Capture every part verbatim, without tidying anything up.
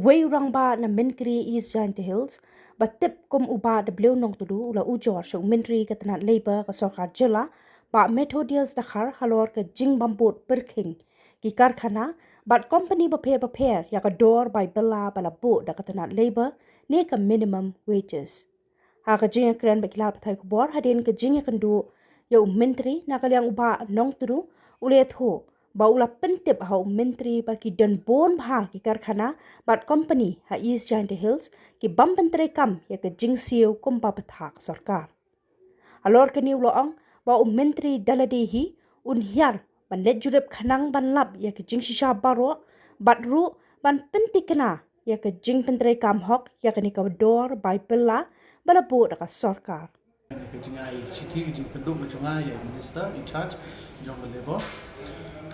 Wei u rangbah na Mynkri East Jaintia Hills, ba tip kum u Bah W Nongtdu, u la ujor sha u Myntri ka tnat Labour ka sorkar jylla, Bah Methodius Dkhar, halor ka jingbym bud pyrkhing ki karkhana bad kompani bapher bapher ïa ka dor bai bylla ba la buh da ka tnat Labour ne ka minimum wages. Ha ka jingïakren bad ki lad pathai khubor hadien ka jingïakynduh ïa u Myntri, na ka liang u Bah Nongtdu u la ïathuh ba u la pyntip ha u Myntri ba ki don bun bha ki karkhana bad kompani ha East Jaintia Hills ki bym pyntreikam ïa ka jingsiew kumba bthah ka sorkar. Halor kane u la ong ba u Myntri da lade hi un hiar ban leit jurip khnang ban lap ïa ka jingshisha baroh, bad ruh ban pyntikna ïa ka jingpyntreikam hok ïa kane ka dor bai bylla ba la buh da ka sorkar. Ka jingai shithi, ka jingkynduh ka jong nga ïa Minister in charge jong ka Labour.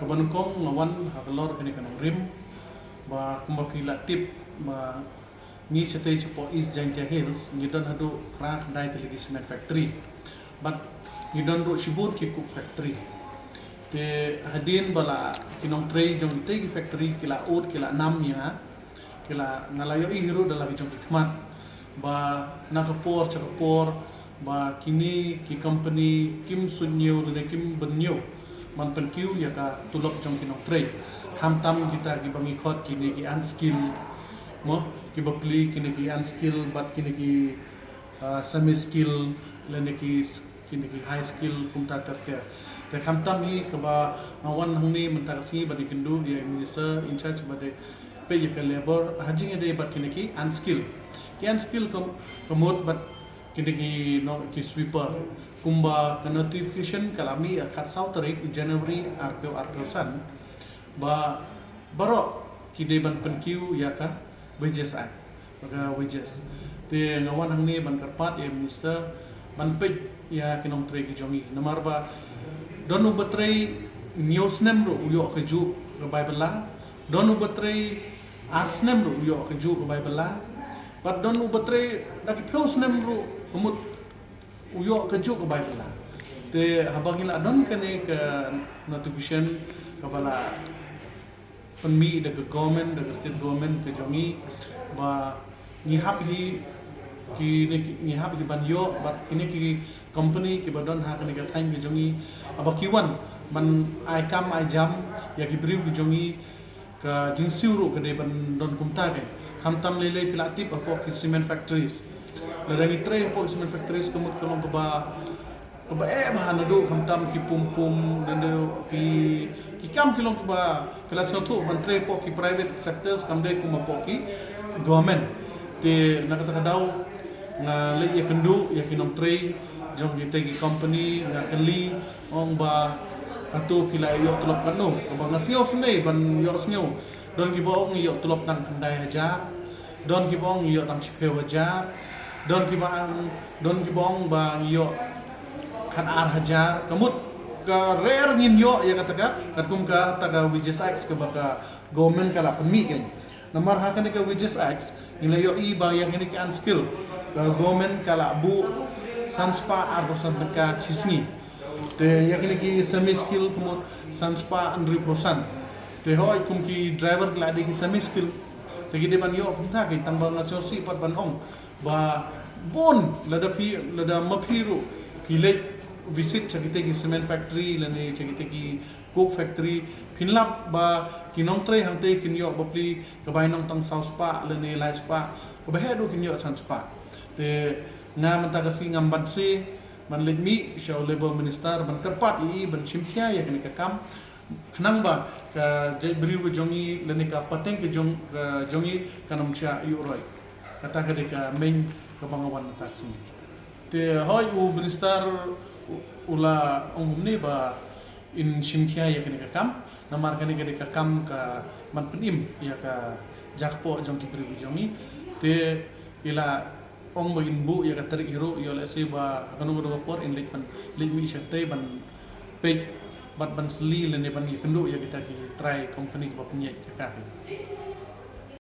Kaba nyngkong, nga wan halor kane ka nongrim ba kumba phi la tip ba ngi shatei shapoh East Jaintia Hills ngi don haduh phra khyndai tylli ki cement factory. Bad ngi don ruh shibun ki coke factory. Te hadien ba la ki nongtrei jong kitei ki factory ki la ud, ki la nam ïa nga, ki la, nga la ïohi hi ruh da la ki jong ki khmat ba na ka por sha ka por ba kine ki company kim suidñiew lane kim bynñiew ban pynkiew ïa ka tulop jong ki nongtrei. Khamtam kita kiba ngi khot kine ki unskilled, mo, kiba plie kine ki unskilled bad kine ki, ah, semi skilled lane ki s-, kine ki high skilled kumta ter ter. Te khamtam hi kaba nga wan hangne mynta ka sngi ban ïakynduh ïa i Minister in charge ba dei peit ïa ka Labour ha jingïadei bad kine ki unskilled. Ki unskilled ka, ka mut bad kine ki, no, ki sweeper. Kumba ka notification ka la mih ha ka khatsaw tarik January arphew arphew san ba baroh ki dei ban pynkiew ïa ka Wages Act, ka wages. Te nga wan hangne ban kyrpad ïa Minister ban peit ïa ki nongtrei ki jong ngi. Namar ba don uba trei hynñiew snem ruh u ïoh kajuh ka bai bylla. Don uba trei ar snem ruh u ïoh kajuh ka bai bylla. Bad don uba trei da ki phew snem ruh ka mut u ïoh kajuh ka bai bylla. Te haba ngi la don kane ka notification kaba la pynmih da ka government, da ka state government ka jong ngi, ba ngi hap hi, kine ki, ngi hap hi ban ïoh, bad kine ki company kiba don ha kane ka thaiñ ka jong ngi, haba ki wan ban ai kam ai jam ïa ki briew ki jong ngi, ka jingsiew ruh ka dei ban don kumta keiñ. Khamtam lei lei phi la tip hapoh ki cement factories. Lada ngi trei hapoh ki cement factories ka mut ka long kaba, kaba eh bha, naduh khamtam ki pum pum, naduh ki, ki kam ki long kaba phi la sngewthuh ban trei hapoh ki private sectors kam dei kum hapoh ki government. Te na kata ka daw nga leit ïakynduh ïa ki nongtrei jong kitei ki company, nga kylli, ong ba hato phi la ïoh tulop katno, kaba nga sngew sngewsynei ban ïohsngew. Don kiba ong ïoh tulop tang khyndai hajar, don kiba ong ïoh tang shiphew hajar, don kiba ong, don kiba ong ba ïoh khatar hajar. Ka mut ka rare ngin ïoh ïa kata ka, katkum kata ka Wages Act kaba ka government ka la pynmih keiñ. Namar ha kane ka Wages Act ngi la ïohi ba ïa kine ki unskilled ka government ka la buh san spah arphew san tyngka shi sngi. Te ïa kine ki semi skilled ka mut san spah hynriewphew san. Te hooid, kum ki driver ki la dei ki semi skilled, te ki dei ban ïoh kumta keiñ. Tang ba nga sngewsih pat ban ong ba bun, lada phi, lada ma phi ruh phi leit visit sha kitei ki cement factory lane sha kitei ki coke factory, phin lap ba ki nongtrei hangtei kin ïoh bapli ka bai nong tang saw spah lane lai spah, kaba heh duh kin ïoh san spah. Te nga mynta ka sngi ngam banse ban leit mih sha u Labour Minister ban kyrpad ïa i ban shim khia ïa kane ka kam, khnang ba ka jaitbynriew ka jong ngi lane ka pateng ka jong, ka jong ngi kan ym shah ïuh roi. Kata ka dei ka main kaba nga wan mynta ka sngi. Te hooid, u Minister u, u la ong kumne ba in shim khia ïa kane ka kam, namar kane ka dei ka kam ka ban pynim ïa ka jakpoh jong ki briew ki jong ngi. Te i la ong ba in buh ïa ka tarik hi ruh, ïoh lehse ba ha kano kano ka por in leit ban, leit mih shatei ban peit bad ban sli lane ban ïakynduh ïa kita ki trai company kiba pynïaid ka kam.